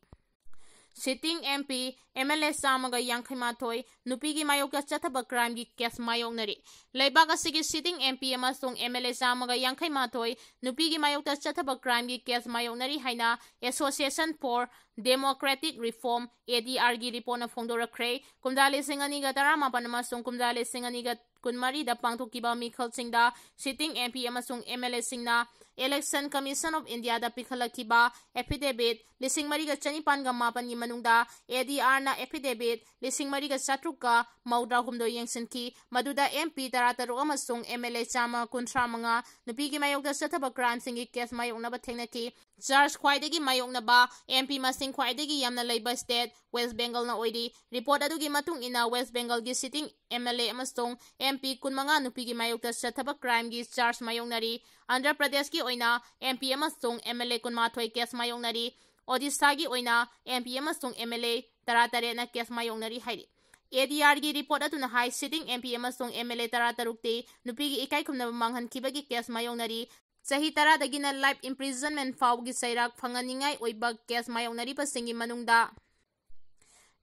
ꯁꯤꯇꯤꯡ ꯑꯦꯝ ꯄꯤ, ꯑꯦꯝ ꯑꯦꯜ ꯑꯦ ꯆꯥꯝꯃꯒ ꯌꯥꯡꯈꯩ ꯃꯥꯊꯣꯏ ꯅꯨꯄꯤꯒꯤ ꯃꯥꯌꯣꯛꯇ ꯆꯠꯊꯕ ꯀ꯭ꯔꯥꯏꯝꯒꯤ ꯀꯦꯁ ꯃꯥꯌꯣꯛꯅꯔꯤ꯫ ꯂꯩꯕꯥꯛ ꯑꯁꯤꯒꯤ ꯁꯤꯇꯤꯡ ꯑꯦꯝ ꯄꯤ ꯑꯃꯁꯨꯡ ꯑꯦꯝ ꯑꯦꯜ ꯑꯦ ꯆꯥꯝꯃꯒ ꯌꯥꯡꯈꯩ ꯃꯥꯊꯣꯏ ꯅꯨꯄꯤꯒꯤ ꯃꯥꯌꯣꯛꯇ ꯆꯠꯊꯕ ꯀ꯭ꯔꯥꯏꯝꯒꯤ ꯀꯦꯁ ꯃꯥꯌꯣꯛꯅꯔꯤ ꯍꯥꯏꯅ Association for Democratic Reform, ꯑꯦ ꯗꯤ ꯑꯥꯔꯒꯤ ꯔꯤꯄꯣꯔꯠꯅ ꯐꯣꯡꯗꯣꯔꯛꯈ꯭ꯔꯦ꯫ ꯀꯨꯝꯖꯥ ꯂꯤꯁꯤꯡ ꯑꯅꯤꯒ ꯇꯔꯥꯃꯥꯄꯟ ꯑꯃꯁꯨꯡ ꯀꯨꯝꯖꯥ ꯂꯤꯁꯤꯡ ꯑꯅꯤꯒ ꯀꯨꯟꯃꯔꯤꯗ ꯄꯥꯡꯊꯣꯛꯈꯤꯕ ꯃꯤꯈꯜꯁꯤꯡꯗ ꯁꯤꯇꯤꯡ ꯑꯦꯝ ꯄꯤ ꯑꯃꯁꯨꯡ ꯑꯦꯝ ꯑꯦꯜ ꯑꯦꯁꯤꯡꯅ Election Commission of Indiaꯗ ꯄꯤꯈꯠꯂꯛꯈꯤꯕ ꯑꯦꯐꯤꯗꯦꯕꯤꯠ ꯂꯤꯁꯤꯡ ꯃꯔꯤꯒ ꯆꯅꯤꯄꯥꯟꯒ ꯃꯥꯄꯟꯒꯤ ꯃꯅꯨꯡꯗ ꯑꯦ ꯗꯤ ꯑꯥꯔꯅ ꯑꯦꯐꯤꯗꯦꯕꯤꯠ ꯂꯤꯁꯤꯡ ꯃꯔꯤꯒ ꯆꯥꯇ꯭ꯔꯨꯛꯀ ꯃꯧꯗ꯭ꯔꯥ ꯍꯨꯝꯗꯣꯏ ꯌꯦꯡꯁꯤꯟꯈꯤ, ꯃꯗꯨꯗ ꯑꯦꯝ ꯄꯤ ꯇꯔꯥꯇꯔꯨꯛ ꯑꯃꯁꯨꯡ ꯑꯦꯝ ꯑꯦꯜ ꯑꯦ ꯆꯥꯝꯃ ꯀꯨꯟꯊ꯭ꯔꯥ ꯃꯉꯥ ꯅꯨꯄꯤꯒꯤ ꯃꯥꯌꯣꯛꯇ ꯆꯠꯊꯕ ꯀ꯭ꯔꯥꯏꯝꯁꯤꯡꯒꯤ ꯀꯦꯁ ꯃꯥꯌꯣꯛꯅꯕ ꯊꯦꯡꯅꯈꯤ꯫ ꯆꯥꯔꯖ ꯈ꯭ꯋꯥꯏꯗꯒꯤ ꯃꯥꯌꯣꯛꯅꯕ, ꯑꯦꯝ ꯄꯤ ꯃꯁꯤꯡ ꯈ꯭ꯋꯥꯏꯗꯒꯤ ꯌꯥꯝꯅ ꯂꯩꯕ ꯁ꯭ꯇꯦꯠ ꯋꯦꯁ ꯕꯦꯡꯒꯜꯅ ꯑꯣꯏꯔꯤ꯫ ꯔꯤꯄꯣꯔꯠ ꯑꯗꯨꯒꯤ ꯃꯇꯨꯡ ꯏꯟꯅ, ꯋꯦꯁ ꯕꯦꯡꯒꯜꯒꯤ ꯁꯤꯇꯤꯡ ꯑꯦꯝ ꯑꯦꯜ ꯑꯦ ꯑꯃꯁꯨꯡ ꯑꯦꯝ ꯄꯤ ꯀꯨꯟꯃꯉꯥ ꯅꯨꯄꯤꯒꯤ ꯃꯥꯌꯣꯛꯇ ꯆꯠꯊꯕ ꯀ꯭ꯔꯥꯏꯝꯒꯤ ꯆꯥꯔꯖ ꯃꯥꯌꯣꯛꯅꯔꯤ꯫ ꯑꯟꯙ꯭ꯔ ꯄ꯭ꯔꯗꯦꯁꯀꯤ ꯑꯣꯏꯅ ꯑꯦꯝ ꯄꯤ ꯑꯃꯁꯨꯡ ꯑꯦꯝ ꯑꯦꯜ ꯑꯦ ꯀꯨꯟꯃꯥꯊꯣꯏ ꯀꯦꯁ ꯃꯥꯌꯣꯛꯅꯔꯤ꯫ ꯑꯣꯗꯤꯁꯥꯒꯤ ꯑꯣꯏꯅ ꯑꯦꯝ ꯄꯤ ꯑꯃꯁꯨꯡ ꯑꯦꯝ ꯑꯦꯜ ꯑꯦ ꯇꯔꯥꯇꯔꯦꯠꯅ ꯀꯦꯁ ꯃꯥꯌꯣꯛꯅꯔꯤ ꯍꯥꯏꯔꯤ꯫ ꯑꯦ ꯗꯤ ꯑꯥꯔꯒꯤ ꯔꯤꯄꯣꯔꯠ ꯑꯗꯨꯅ ꯍꯥꯏ, ꯁꯤꯇꯤꯡ ꯑꯦꯝ ꯄꯤ ꯑꯃꯁꯨꯡ ꯑꯦꯝ ꯑꯦꯜ ꯑꯦ ꯇꯔꯥꯇꯔꯨꯛꯇꯤ ꯅꯨꯄꯤꯒꯤ ꯏꯀꯥꯏ ꯈꯨꯝꯅꯕ ꯃꯥꯡꯍꯟꯈꯤꯕꯒꯤ ꯀꯦꯁ ꯃꯥꯌꯣꯛꯅꯔꯤ꯫ ꯆꯍꯤ ꯇꯔꯥꯗꯒꯤꯅ life imprisonment ꯐꯥꯎꯕꯒꯤ ꯆꯩꯔꯥꯛ ꯐꯪꯍꯟꯅꯤꯡꯉꯥꯏ ꯑꯣꯏꯕ ꯀꯦꯁ ꯃꯥꯌꯣꯛꯅꯔꯤꯕꯁꯤꯡꯒꯤ ꯃꯅꯨꯡꯗ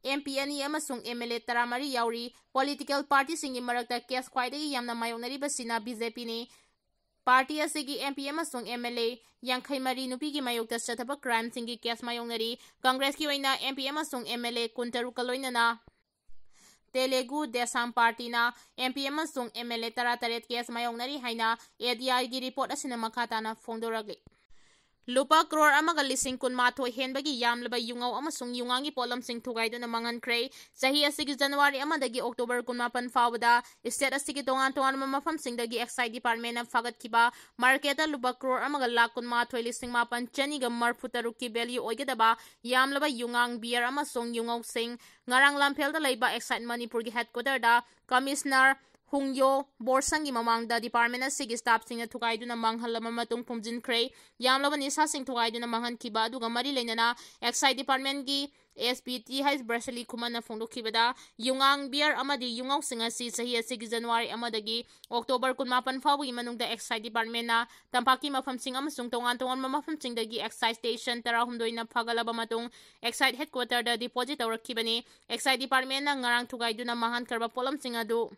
ꯑꯦꯝ ꯄꯤ ꯑꯅꯤ ꯑꯃꯁꯨꯡ ꯑꯦꯝ ꯑꯦꯜ ꯑꯦ ꯇꯔꯥꯃꯔꯤ ꯌꯥꯎꯔꯤ꯫ ꯄꯣꯂꯤꯇꯤꯀꯦꯜ ꯄꯥꯔꯇꯤꯁꯤꯡꯒꯤ ꯃꯔꯛꯇ ꯀꯦꯁ ꯈ꯭ꯋꯥꯏꯗꯒꯤ ꯌꯥꯝꯅ ꯃꯥꯌꯣꯛꯅꯔꯤꯕꯁꯤꯅ ꯕꯤ ꯖꯦ ꯄꯤꯅꯤ꯫ ꯄꯥꯔꯇꯤ ꯑꯁꯤꯒꯤ ꯑꯦꯝ ꯄꯤ ꯑꯃꯁꯨꯡ ꯑꯦꯝ ꯑꯦꯜ ꯑꯦ ꯌꯥꯡꯈꯩ ꯃꯔꯤ ꯅꯨꯄꯤꯒꯤ ꯃꯥꯌꯣꯛꯇ ꯆꯠꯊꯕ ꯀ꯭ꯔꯥꯏꯝꯁꯤꯡꯒꯤ ꯀꯦꯁ ꯃꯥꯌꯣꯛꯅꯔꯤ꯫ ꯀꯪꯒ꯭ꯔꯦꯁꯀꯤ ꯑꯣꯏꯅ ꯑꯦꯝ ꯄꯤ ꯑꯃꯁꯨꯡ ꯑꯦꯝ ꯑꯦꯜ ꯑꯦ ꯀꯨꯟꯇꯔꯨꯛꯀ ꯂꯣꯏꯅꯅ ꯇꯦꯂꯦꯒꯨ ꯗꯦꯁꯥꯝ ꯄꯥꯔꯇꯤꯅ ꯑꯦꯝ ꯄꯤ ꯑꯃꯁꯨꯡ ꯑꯦꯝ ꯑꯦꯜ ꯑꯦ ꯇꯔꯥꯇꯔꯦꯠ ꯀꯦꯁ ꯃꯥꯌꯣꯛꯅꯔꯤ ꯍꯥꯏꯅ ꯑꯦ ꯗꯤ ꯑꯥꯏꯒꯤ ꯔꯤꯄꯣꯔꯠ ꯑꯁꯤꯅ ꯃꯈꯥ ꯇꯥꯅ ꯐꯣꯡꯗꯣꯔꯛꯂꯤ꯫ ꯂꯨꯄꯥ ꯀ꯭ꯔꯣꯔ ꯑꯃꯒ ꯂꯤꯁꯤꯡ ꯀꯨꯟꯃꯥꯊꯣꯏ ꯍꯦꯟꯕꯒꯤ ꯌꯥꯝꯂꯕ ꯌꯨꯉꯧ ꯑꯃꯁꯨꯡ ꯌꯨꯉꯥꯡꯒꯤ ꯄꯣꯠꯂꯝꯁꯤꯡ ꯊꯨꯒꯥꯏꯗꯨꯅ ꯃꯥꯡꯍꯟꯈ꯭ꯔꯦ꯫ ꯆꯍꯤ ꯑꯁꯤꯒꯤ ꯖꯅꯋꯥꯔꯤ ꯑꯃꯗꯒꯤ ꯑꯣꯛꯇꯣꯕꯔ ꯀꯨꯟꯃꯥꯄꯟ ꯐꯥꯎꯕꯗ ꯁ꯭ꯇꯦꯠ ꯑꯁꯤꯒꯤ ꯇꯣꯉꯥꯟ ꯇꯣꯉꯥꯟꯕ ꯃꯐꯝꯁꯤꯡꯗꯒꯤ ꯑꯦꯛꯁꯥꯏꯖ ꯗꯤꯄꯥꯔꯠꯃꯦꯟꯅ ꯐꯥꯒꯠꯈꯤꯕ ꯃꯥꯔꯀꯦꯠꯇ ꯂꯨꯄꯥ ꯀ꯭ꯔꯣꯔ ꯑꯃꯒ ꯂꯥꯈ ꯀꯨꯟꯃꯥꯊꯣꯏ ꯂꯤꯁꯤꯡ ꯃꯥꯄꯟ ꯆꯅꯤꯒ ꯃꯔꯐꯨ ꯇꯔꯨꯛꯀꯤ ꯚꯦꯂ꯭ꯌꯨ ꯑꯣꯏꯒꯗꯕ ꯌꯥꯝꯂꯕ ꯌꯨꯉꯥꯡ, ꯕꯤꯌꯔ ꯑꯃꯁꯨꯡ ꯌꯨꯉꯧꯁꯤꯡ ꯉꯔꯥꯡ ꯂꯝꯐꯦꯜꯗ ꯂꯩꯕ ꯑꯦꯛꯁꯥꯏꯖ ꯃꯅꯤꯄꯨꯔꯒꯤ ꯍꯦꯗꯀ꯭ꯋꯥꯇꯔꯗ ꯀꯃꯤꯁꯅꯔ ꯍꯨꯡꯌꯣ ꯕꯣꯔꯁꯪꯒꯤ ꯃꯃꯥꯡꯗ ꯗꯤꯄꯥꯔꯠꯃꯦꯟ ꯑꯁꯤꯒꯤ ꯁ꯭ꯇꯥꯐꯁꯤꯡꯅ ꯊꯨꯒꯥꯏꯗꯨꯅ ꯃꯥꯡꯍꯜꯂꯕ ꯃꯇꯨꯡ ꯐꯨꯝꯖꯤꯟꯈ꯭ꯔꯦ꯫ ꯌꯥꯝꯂꯕ ꯅꯤꯁꯥꯁꯤꯡ ꯊꯨꯒꯥꯏꯗꯨꯅ ꯃꯥꯡꯍꯟꯈꯤꯕ ꯑꯗꯨꯒ ꯃꯔꯤ ꯂꯩꯅꯅ ꯑꯦꯛꯁꯥꯏꯖ ꯗꯤꯄꯥꯔꯠꯃꯦꯟꯒꯤ ꯑꯦꯁ ꯄꯤ ꯇꯤ ꯍꯩꯆ ꯕ꯭ꯔꯁꯂꯤ ꯈꯨꯃꯟꯅ ꯐꯣꯡꯗꯣꯛꯈꯤꯕꯗ, ꯌꯨꯉꯥꯡ, ꯕꯤꯌꯔ ꯑꯃꯗꯤ ꯌꯨꯉꯧꯁꯤꯡ ꯑꯁꯤ ꯆꯍꯤ ꯑꯁꯤꯒꯤ ꯖꯅꯋꯥꯔꯤ ꯑꯃꯗꯒꯤ ꯑꯣꯛꯇꯣꯕꯔ ꯀꯨꯟꯃꯥꯄꯟ ꯐꯥꯎꯕꯒꯤ ꯃꯅꯨꯡꯗ ꯑꯦꯛꯁꯥꯏꯖ ꯗꯤꯄꯥꯔꯠꯃꯦꯟꯅ ꯇꯝꯄꯥꯛꯀꯤ ꯃꯐꯝꯁꯤꯡ ꯑꯃꯁꯨꯡ ꯇꯣꯉꯥꯟ ꯇꯣꯉꯥꯟꯕ ꯃꯐꯝꯁꯤꯡꯗꯒꯤ ꯑꯦꯛꯁꯥꯏꯖ ꯁ꯭ꯇꯦꯁꯟ ꯇꯔꯥꯍꯨꯝꯗꯣꯏꯅ ꯐꯥꯒꯠꯂꯕ ꯃꯇꯨꯡ ꯑꯦꯛꯁꯥꯏꯖ ꯍꯦꯗꯀ꯭ꯋꯥꯇꯔꯗ ꯗꯤꯄꯣꯖꯤꯠ ꯇꯧꯔꯛꯈꯤꯕꯅꯤ꯫ ꯑꯦꯛꯁꯥꯏꯖ ꯗꯤꯄꯥꯔꯠꯃꯦꯟꯅ ꯉꯔꯥꯡ ꯊꯨꯒꯥꯏꯗꯨꯅ ꯃꯥꯡꯍꯟꯈ꯭ꯔꯕ ꯄꯣꯠꯂꯝꯁꯤꯡ ꯑꯗꯨ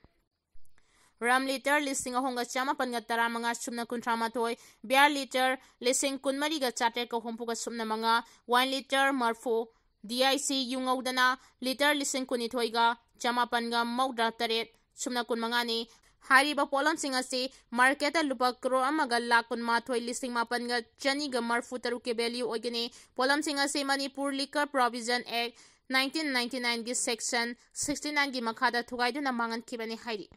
ꯔꯝ ꯂꯤꯇꯔ ꯂꯤꯁꯤꯡ ꯑꯍꯨꯝꯒ ꯆꯥꯃꯥꯄꯟꯒ ꯇꯔꯥꯃꯉꯥ ꯁꯨꯞꯅ ꯀꯨꯟꯊ꯭ꯔꯥ ꯃꯥꯊꯣꯏ, ꯕꯤꯌꯔ ꯂꯤꯇꯔ ꯂꯤꯁꯤꯡ ꯀꯨꯟꯃꯔꯤꯒ ꯆꯥꯇ꯭ꯔꯦꯠꯀ ꯍꯨꯝꯐꯨꯒ ꯁꯨꯞꯅ ꯃꯉꯥ, ꯋꯥꯏꯟ ꯂꯤꯇꯔ ꯃꯔꯐꯨ, ꯗꯤ ꯑꯥꯏ ꯁꯤ ꯌꯨꯉꯧꯗꯅ ꯂꯤꯇꯔ ꯂꯤꯁꯤꯡ ꯀꯨꯟꯅꯤꯊꯣꯏꯒ ꯆꯥꯃꯥꯄꯟꯒ ꯃꯧꯗ꯭ꯔꯥ ꯇꯔꯦꯠ ꯁꯨꯞꯅ ꯀꯨꯟꯃꯉꯥꯅꯤ꯫ ꯍꯥꯏꯔꯤꯕ ꯄꯣꯠꯂꯝꯁꯤꯡ ꯑꯁꯤ ꯃꯥꯔꯀꯦꯠꯇ ꯂꯨꯄꯥ ꯀ꯭ꯔꯣꯔ ꯑꯃꯒ ꯂꯥꯈ ꯀꯨꯟꯃꯥꯊꯣꯏ ꯂꯤꯁꯤꯡ ꯃꯥꯄꯟꯒ ꯆꯅꯤꯒ ꯃꯔꯐꯨ ꯇꯔꯨꯛꯀꯤ ꯚꯦꯂ꯭ꯌꯨ ꯑꯣꯏꯒꯅꯤ꯫ ꯄꯣꯠꯂꯝꯁꯤꯡ ꯑꯁꯤ ꯃꯅꯤꯄꯨꯔ ꯂꯤꯀꯔ ꯄ꯭ꯔꯣꯚꯤꯖꯟ ꯑꯦꯛ ꯅꯥꯏꯟꯇꯤꯟ ꯅꯥꯏꯟꯇꯤ ꯅꯥꯏꯟꯒꯤ ꯁꯦꯛꯁꯟ ꯁꯤꯛꯁꯇꯤ ꯅꯥꯏꯟꯒꯤ ꯃꯈꯥꯗ ꯊꯨꯒꯥꯏꯗꯨꯅ ꯃꯥꯡꯍꯟꯈꯤꯕꯅꯤ ꯍꯥꯏꯔꯤ꯫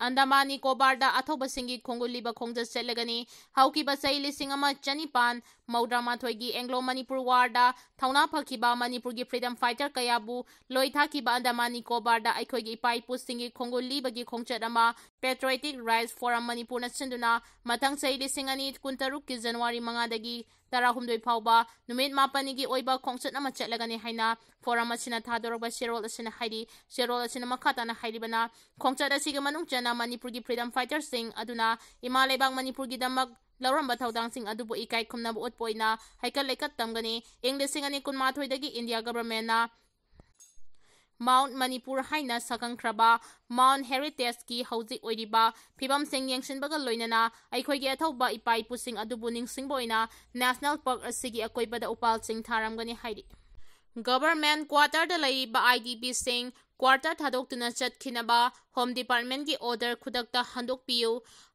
ꯑꯟꯗꯃꯥꯟ ꯅꯤꯀꯣꯕꯥꯔꯗ ꯑꯊꯧꯕꯁꯤꯡꯒꯤ ꯈꯣꯡꯒꯨꯜ ꯂꯤꯕ ꯈꯣꯡꯆꯠ ꯆꯠꯂꯒꯅꯤ꯫ ꯍꯧꯈꯤꯕ ꯆꯍꯤ ꯂꯤꯁꯤꯡ ꯑꯃ ꯆꯅꯤꯄꯥꯟ ꯃꯧꯗ꯭ꯔꯥ ꯃꯥꯊꯣꯏꯒꯤ ꯑꯦꯡꯒ꯭ꯂꯣ ꯃꯅꯤꯄꯨꯔ ꯋꯥꯔꯗ ꯊꯧꯅꯥ ꯐꯈꯤꯕ ꯃꯅꯤꯄꯨꯔꯒꯤ freedom fighter ꯀꯌꯥꯕꯨ ꯂꯣꯏ ꯊꯥꯈꯤꯕ ꯑꯟꯗꯃꯥꯟ ꯅꯤꯀꯣꯕꯥꯔꯗ ꯑꯩꯈꯣꯏꯒꯤ ꯏꯄꯥ ꯏꯄꯨꯁꯤꯡꯒꯤ ꯈꯣꯡꯒꯨꯜ ꯂꯤꯕꯒꯤ ꯈꯣꯡꯆꯠ ꯑꯃ Patriotic Rights Forum ꯃꯅꯤꯄꯨꯔꯅ ꯁꯤꯟꯗꯨꯅ ꯃꯊꯪ ꯆꯍꯤ ꯂꯤꯁꯤꯡ ꯑꯅꯤ ꯀꯨꯟꯇꯔꯨꯛꯀꯤ ꯖꯅꯋꯥꯔꯤ ꯃꯉꯥꯗꯒꯤ ꯇꯔꯥꯍꯨꯝꯗꯣꯏ ꯐꯥꯎꯕ ꯅꯨꯃꯤꯠ ꯃꯥꯄꯟꯅꯤꯒꯤ ꯑꯣꯏꯕ ꯈꯣꯡꯆꯠ ꯑꯃ ꯆꯠꯂꯒꯅꯤ ꯍꯥꯏꯅ forum ꯑꯁꯤꯅ ꯊꯥꯗꯣꯔꯛꯄ ꯆꯦꯔꯣꯜ ꯑꯁꯤꯅ ꯍꯥꯏꯔꯤ꯫ ꯆꯦꯔꯣꯜ ꯑꯁꯤꯅ ꯃꯈꯥ ꯇꯥꯅ ꯍꯥꯏꯔꯤꯕꯅ, ꯈꯣꯡꯆꯠ ꯑꯁꯤꯒꯤ ꯃꯅꯨꯡ ꯆꯟꯅ ꯃꯅꯤꯄꯨꯔꯒꯤ freedom fighterꯁꯤꯡ ꯑꯗꯨꯅ ꯏꯃꯥ ꯂꯩꯕꯥꯛ ꯃꯅꯤꯄꯨꯔꯒꯤꯗꯃꯛ ꯂꯧꯔꯝꯕ ꯊꯧꯗꯥꯡꯁꯤꯡ ꯑꯗꯨꯕꯨ ꯏꯀꯥꯏ ꯈꯨꯝꯅꯕ ꯎꯠꯄ ꯑꯣꯏꯅ ꯍꯩꯀꯠ ꯂꯩꯀꯠ ꯇꯝꯒꯅꯤ꯫ ꯏꯪ ꯂꯤꯁꯤꯡ ꯑꯅꯤ ꯀꯨꯟꯃꯥꯊꯣꯏꯗꯒꯤ India governmentꯅ Mount Manipur ꯍꯥꯏꯅ ꯁꯛꯈꯪꯈ꯭ꯔꯕ Mount Heritageꯀꯤ ꯍꯧꯖꯤꯛ ꯑꯣꯏꯔꯤꯕ ꯐꯤꯕꯝꯁꯤꯡ ꯌꯦꯡꯁꯤꯟꯕꯒ ꯂꯣꯏꯅꯅ ꯑꯩꯈꯣꯏꯒꯤ ꯑꯊꯧꯕ ꯏꯄꯥ ꯏꯄꯨꯁꯤꯡ ꯑꯗꯨꯕꯨ ꯅꯤꯡꯁꯤꯡꯕ ꯑꯣꯏꯅ National Park ꯑꯁꯤꯒꯤ ꯑꯀꯣꯏꯕꯗ ꯎꯄꯥꯜꯁꯤꯡ ꯊꯥꯔꯝꯒꯅꯤ ꯍꯥꯏꯔꯤ꯫ Government quarterꯗ ꯂꯩꯔꯤꯕ IDPꯁꯤꯡ quarter ꯊꯥꯗꯣꯛꯇꯨꯅ ꯆꯠꯈꯤꯅꯕ Home Departmentꯀꯤ order ꯈꯨꯗꯛꯇ ꯍꯟꯗꯣꯛꯄꯤꯌꯨ꯫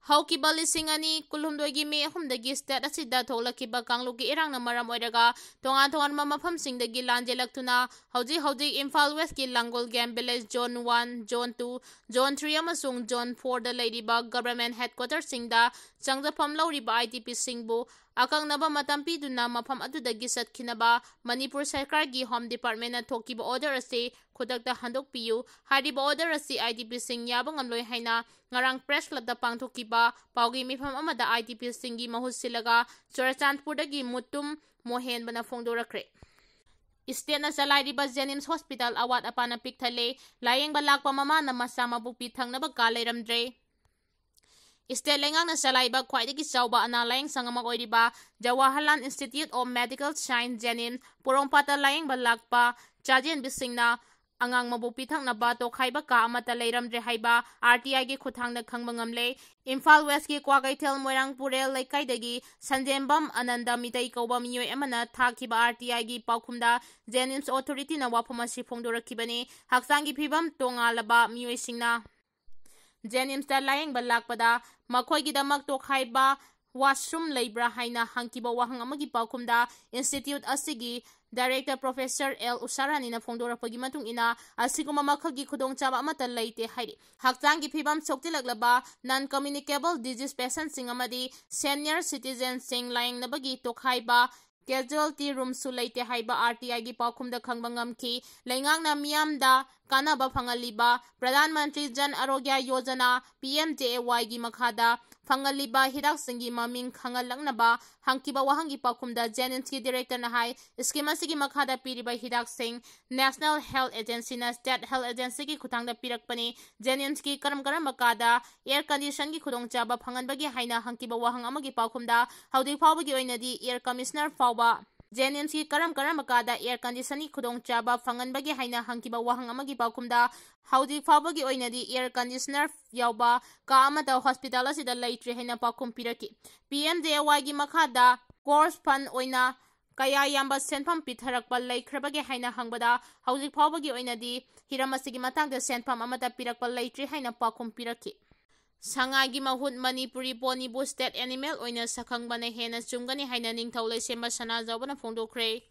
ꯍꯧꯈꯤꯕ ꯂꯤꯁꯤꯡ ꯑꯅꯤ ꯀꯨꯟꯍꯨꯝꯗꯣꯏꯒꯤ ꯃꯦ ꯑꯍꯨꯝꯗꯒꯤ state ꯑꯁꯤꯗ ꯊꯣꯛꯂꯛꯈꯤꯕ ꯀꯥꯡꯂꯨꯞꯀꯤ ꯏꯔꯥꯡꯅ ꯃꯔꯝ ꯑꯣꯏꯔꯒ ꯇꯣꯉꯥꯟ ꯇꯣꯉꯥꯟꯕ ꯃꯐꯝꯁꯤꯡꯗꯒꯤ ꯂꯥꯟꯖꯦꯜꯂꯛꯇꯨꯅ ꯍꯧꯖꯤꯛ ꯍꯧꯖꯤꯛ ꯏꯝꯐꯥꯜ Westꯀꯤ ꯂꯥꯡꯒꯣꯜ Game Village Zone one, Zone two, Zone three ꯑꯃꯁꯨꯡ Zone fourꯗ ꯂꯩꯔꯤꯕ government headquarterꯁꯤꯡꯗ ꯆꯪꯖꯐꯝ ꯂꯧꯔꯤꯕ IDPꯁꯤꯡꯕꯨ ꯑꯀꯛꯅꯕ ꯃꯇꯝ ꯄꯤꯗꯨꯅ ꯃꯐꯝ ꯑꯗꯨꯗꯒꯤ ꯆꯠꯈꯤꯅꯕ ꯃꯅꯤꯄꯨꯔ ꯁꯔꯀꯥꯔꯒꯤ Home Departmentꯅ ꯊꯣꯛꯈꯤꯕ order ꯑꯁꯤ ꯈꯨꯗꯛꯇ ꯍꯟꯗꯣꯛꯄꯤꯌꯨ꯫ ꯍꯥꯏꯔꯤꯕ order ꯑꯁꯤ IDPꯁꯤꯡ ꯌꯥꯕ ꯉꯝꯂꯣꯏ ꯍꯥꯏꯅ ꯉꯔꯥꯡ press clubꯇ ꯄꯥꯡꯊꯣꯛꯈꯤꯕ ꯄꯥꯎꯒꯤ ꯃꯤꯐꯝ ꯑꯃꯗ IDPꯁꯤꯡꯒꯤ ꯃꯍꯨꯠ ꯁꯤꯜꯂꯒ ꯆꯨꯔꯆꯥꯟꯄꯨꯔꯗꯒꯤ ꯃꯨꯇꯨꯝ ꯃꯣꯍꯦꯟꯕꯅ ꯐꯣꯡꯗꯣꯔꯛꯈ꯭ꯔꯦ꯫ Stateꯅ ꯆꯂꯥꯏꯔꯤꯕ JNIMS hospital ꯑꯋꯥꯠ ꯑꯄꯥꯅ ꯄꯤꯛ ꯊꯜꯂꯦ꯫ ꯂꯥꯌꯦꯡꯕ ꯂꯥꯛꯄ ꯃꯃꯥꯅ ꯃꯆꯥ ꯃꯕꯨ ꯄꯤꯊꯛꯅꯕ ꯀꯥ ꯂꯩꯔꯝꯗ꯭ꯔꯦ꯫ State ꯂꯩꯉꯥꯛꯅ ꯆꯂꯥꯏꯕ ꯈ꯭ꯋꯥꯏꯗꯒꯤ ꯆꯥꯎꯕ ꯑꯅꯥ ꯂꯥꯌꯦꯡ ꯁꯪ ꯑꯃ ꯑꯣꯏꯔꯤꯕ Jawaharlal Institute of Medical Science, JNIMS ꯄꯣꯔꯣꯝꯄꯥꯠꯇ ꯂꯥꯌꯦꯡꯕ ꯂꯥꯛꯄ ꯆꯥꯖꯦꯟꯕꯤꯁꯤꯡꯅ ꯑꯉꯥꯡ ꯃꯕꯨ ꯄꯤꯊꯛꯅꯕ ꯇꯣꯈꯥꯏꯕ ꯀꯥ ꯑꯃꯠꯇ ꯂꯩꯔꯝꯗ꯭ꯔꯦ ꯍꯥꯏꯕ RTIꯒꯤ ꯈꯨꯠꯊꯥꯡꯗ ꯈꯪꯕ ꯉꯝꯂꯦ꯫ ꯏꯝꯐꯥꯜ Westꯀꯤ ꯀ꯭ꯋꯥꯀꯩꯊꯦꯜ ꯃꯣꯏꯔꯥꯡ ꯄꯨꯔꯦꯜ ꯂꯩꯀꯥꯏꯗꯒꯤ ꯁꯟꯖꯦꯝꯕꯝ ꯑꯅꯟꯗ ꯃꯤꯇꯩ ꯀꯧꯕ ꯃꯤꯑꯣꯏ ꯑꯃꯅ ꯊꯥꯈꯤꯕ RTIꯒꯤ ꯄꯥꯎꯈꯨꯝꯗ JNIMS authorityꯅ ꯋꯥꯐꯝ ꯑꯁꯤ ꯐꯣꯡꯗꯣꯔꯛꯈꯤꯕꯅꯤ꯫ ꯍꯛꯆꯥꯡꯒꯤ ꯐꯤꯕꯝ ꯇꯣꯉꯥꯜꯂꯕ ꯃꯤꯑꯣꯏꯁꯤꯡꯅ JNIMSꯇ ꯂꯥꯌꯦꯡꯕ ꯂꯥꯛꯄꯗ ꯃꯈꯣꯏꯒꯤꯗꯃꯛ ꯇꯣꯈꯥꯏꯕ washroom ꯂꯩꯕ꯭ꯔꯥ ꯍꯥꯏꯅ ꯍꯪꯈꯤꯕ ꯋꯥꯍꯪ ꯑꯃꯒꯤ ꯄꯥꯎꯈꯨꯝꯗ institute ꯑꯁꯤꯒꯤ Director Professor L ꯎꯁꯥꯔꯥꯅꯤꯅ ꯐꯣꯡꯗꯣꯔꯛꯄꯒꯤ ꯃꯇꯨꯡ ꯏꯟꯅ, ꯑꯁꯤꯒꯨꯝꯕ ꯃꯈꯜꯒꯤ ꯈꯨꯗꯣꯡꯆꯥꯕ ꯑꯃꯠꯇ ꯂꯩꯇꯦ ꯍꯥꯏꯔꯤ꯫ ꯍꯛꯆꯥꯡꯒꯤ ꯐꯤꯕꯝ ꯁꯣꯛꯆꯤꯜꯂꯛꯂꯕ non communicable disease patientꯁꯤꯡ ꯑꯃꯗꯤ senior citizenꯁꯤꯡ ꯂꯥꯌꯦꯡꯅꯕꯒꯤ ꯇꯣꯈꯥꯏꯕ casualty roomꯁꯨ ꯂꯩꯇꯦ ꯍꯥꯏꯕ RTIꯒꯤ ꯄꯥꯎꯈꯨꯝꯗ ꯈꯪꯕ ꯉꯝꯈꯤ꯫ ꯂꯩꯉꯥꯛꯅ ꯃꯤꯌꯥꯝꯗ ꯀꯥꯟꯅꯕ ꯐꯪꯍꯜꯂꯤꯕ ꯄ꯭ꯔꯙꯥꯟ ꯃꯟꯇ꯭ꯔꯤ ꯖꯟ ꯑꯔꯣꯒ꯭ꯌ ꯌꯣꯖꯅꯥ, PMJAYꯒꯤ ꯃꯈꯥꯗ ꯐꯪꯍꯜꯂꯤꯕ ꯍꯤꯗꯥꯛꯁꯤꯡꯒꯤ ꯃꯃꯤꯡ ꯈꯪꯍꯜꯂꯛꯅꯕ ꯍꯪꯈꯤꯕ ꯋꯥꯍꯪꯒꯤ ꯄꯥꯎꯈꯨꯝꯗ JNIMSꯀꯤ directorꯅ ꯍꯥꯏ, scheme ꯑꯁꯤꯒꯤ ꯃꯈꯥꯗ ꯄꯤꯔꯤꯕ ꯍꯤꯗꯥꯛꯁꯤꯡ National Health Agencyꯅ State Health Agencyꯒꯤ ꯈꯨꯠꯊꯥꯡꯗ ꯄꯤꯔꯛꯄꯅꯤ꯫ JNIMSꯀꯤ ꯀꯔꯝ ꯀꯔꯝꯕ ꯀꯥꯗ air conditionꯒꯤ ꯈꯨꯗꯣꯡꯆꯥꯕ ꯐꯪꯍꯟꯕꯒꯦ ꯍꯥꯏꯅ ꯍꯪꯈꯤꯕ ꯋꯥꯍꯪ ꯑꯃꯒꯤ ꯄꯥꯎꯈꯨꯝꯗ, ꯍꯧꯖꯤꯛ ꯐꯥꯎꯕꯒꯤ ꯑꯣꯏꯅꯗꯤ air conditioner ꯐꯥꯎꯕ JNIMSꯀꯤ ꯀꯔꯝ ꯀꯔꯝꯕ ꯀꯥꯗ air conditionꯒꯤ ꯈꯨꯗꯣꯡꯆꯥꯕ ꯐꯪꯍꯟꯕꯒꯦ ꯍꯥꯏꯅ ꯍꯪꯈꯤꯕ ꯋꯥꯍꯪ ꯑꯃꯒꯤ ꯄꯥꯎꯈꯨꯝꯗ, ꯍꯧꯖꯤꯛ ꯐꯥꯎꯕꯒꯤ ꯑꯣꯏꯅꯗꯤ air conditioner ꯌꯥꯎꯕ ꯀꯥ ꯑꯃꯠꯇ hospital ꯑꯁꯤꯗ ꯂꯩꯇ꯭ꯔꯤ ꯍꯥꯏꯅ ꯄꯥꯎꯈꯨꯝ ꯄꯤꯔꯛꯈꯤ꯫ PMJAYꯒꯤ ꯃꯈꯥꯗ CORPS fund ꯑꯣꯏꯅ ꯀꯌꯥ ꯌꯥꯝꯕ ꯁꯦꯟꯐꯝ ꯄꯤꯊꯔꯛꯄ ꯂꯩꯈ꯭ꯔꯕꯒꯦ ꯍꯥꯏꯅ ꯍꯪꯕꯗ, ꯍꯧꯖꯤꯛ ꯐꯥꯎꯕꯒꯤ ꯑꯣꯏꯅꯗꯤ ꯍꯤꯔꯝ ꯑꯁꯤꯒꯤ ꯃꯇꯥꯡꯗ ꯁꯦꯟꯐꯝ ꯑꯃꯠꯇ ꯄꯤꯔꯛꯄ ꯂꯩꯇ꯭ꯔꯤ ꯍꯥꯏꯅ ꯄꯥꯎꯈꯨꯝ ꯄꯤꯔꯛꯈꯤ꯫ ꯁꯉꯥꯏꯒꯤ ꯃꯍꯨꯠ ꯃꯅꯤꯄꯨꯔꯤ ꯄꯣꯅꯤꯕꯨ state animal ꯑꯣꯏꯅ ꯁꯛꯈꯪꯕꯅ ꯍꯦꯟꯅ ꯆꯨꯝꯒꯅꯤ ꯍꯥꯏꯅ ꯅꯤꯡꯊꯧ ꯂꯩꯁꯦꯝꯕ ꯁꯅꯥꯖꯥꯎꯕꯅ ꯐꯣꯡꯗꯣꯛꯈ꯭ꯔꯦ꯫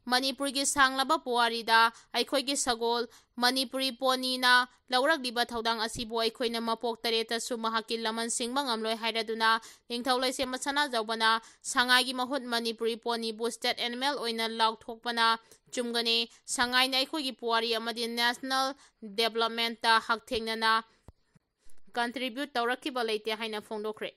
ꯃꯅꯤꯄꯨꯔꯒꯤ ꯁꯥꯡꯂꯕ ꯄꯨꯋꯥꯔꯤꯗ ꯑꯩꯈꯣꯏꯒꯤ ꯁꯒꯣꯜ ꯃꯅꯤꯄꯨꯔꯤ ꯄꯣꯅꯤꯅ ꯂꯧꯔꯛꯂꯤꯕ ꯊꯧꯗꯥꯡ ꯑꯁꯤꯕꯨ ꯑꯩꯈꯣꯏꯅ ꯃꯄꯣꯛ ꯇꯔꯦꯠꯇꯁꯨ ꯃꯍꯥꯛꯀꯤ ꯂꯃꯟ ꯁꯤꯡꯕ ꯉꯝꯂꯣꯏ ꯍꯥꯏꯔꯗꯨꯅ ꯅꯤꯡꯊꯧ ꯂꯩꯁꯦꯝꯕ ꯁꯅꯥꯖꯥꯎꯕꯅ ꯁꯉꯥꯏꯒꯤ ꯃꯍꯨꯠ ꯃꯅꯤꯄꯨꯔꯤ ꯄꯣꯅꯤꯕꯨ state animal ꯑꯣꯏꯅ ꯂꯥꯎꯊꯣꯛꯄꯅ ꯆꯨꯝꯒꯅꯤ꯫ ꯁꯉꯥꯏꯅ ꯑꯩꯈꯣꯏꯒꯤ ꯄꯨꯋꯥꯔꯤ ꯑꯃꯗꯤ national developmentꯇ ꯍꯛꯊꯦꯡꯅꯅ contribute ꯇꯧꯔꯛꯈꯤꯕ ꯂꯩꯇꯦ ꯍꯥꯏꯅ ꯐꯣꯡꯗꯣꯛꯈ꯭ꯔꯦ꯫